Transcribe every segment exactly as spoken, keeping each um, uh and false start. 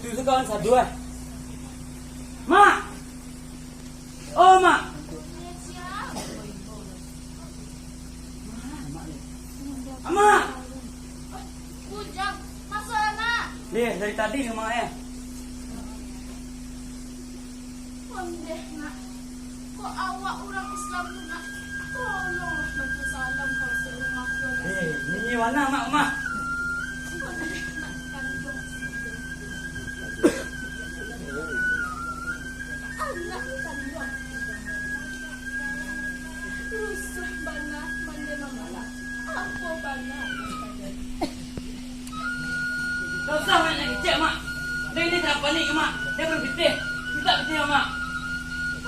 Itu tu kawan satu, eh. Mak! Oh, Mak! Mak! Ujang, masuaklah, Nak. Deh, dari tadi ni, Mak, eh. Ondeh, Nak. Kok awak urang Islam tu, Nak? Tolonglah bantu salam ka urang rumah tu, Nak. Eh, nini wana, Mak, Mak. Ondeh, Nak, kanduang. Anak kanduang. Rusuah bana mandeh mamalah. Apo bana nan tajadi? Ndak usah banyak kecek, Mak. Dek ini kenapa ni, Mak? Dia belum pitih. Minta pitih, Mak.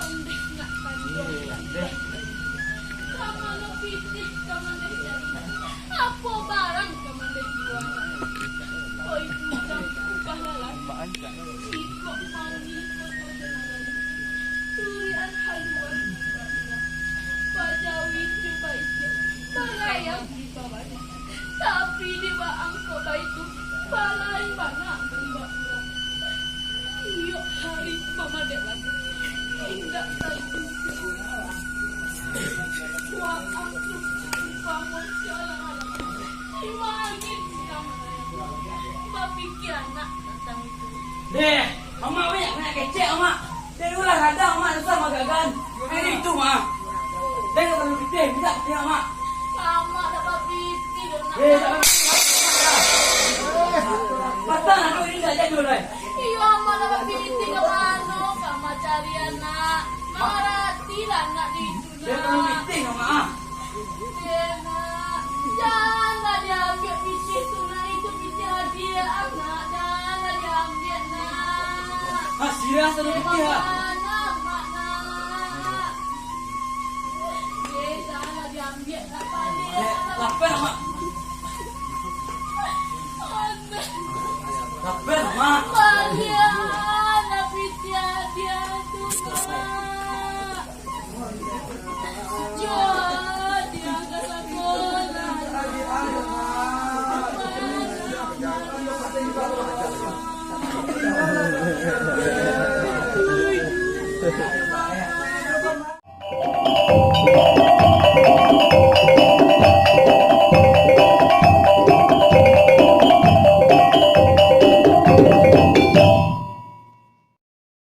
Ondeh nak kanduang. Ka mano pitih ka mandeh cari? Apo barang ka mandeh jua? Oi bujang, upah lalaki. Iko mauni foto jo nagari. Turian haluan di bawah. Bajawi jo baitiak, barayam di bawah. Tapi di baa angkau baitu, balain bana urang. Tiok hari mamadek lagu, indak tantu. Waang tu bangun jalan. Imagin sudah bapikia nak tantang itu. Deh, Amak banyak, banyak kecek, Amak. Dari ulah kadang Amak susah magagan. Hari itu, Mak. Deh, kalau pitih, minta pitih, Amak. Amak dak bapitih doh, Nak. Eh, dak bapitih, Amak. Patah, aduh, ini dak jadi, Mak. Iyo, Amak dak bapitih, ka mano ka Amak cari anak? Mangaratilah anak di itu, Nak. Deh, kalau pitih, Amak. Deh, Nak. Janganlah diambiak pitih tu, Nak. Itu pitih hadiah, Nak. Janganlah diambiak, Nak. Ah, sirah sana pitih, ah. Bagaimana, Mak, Nak? Deh, janganlah diambiak.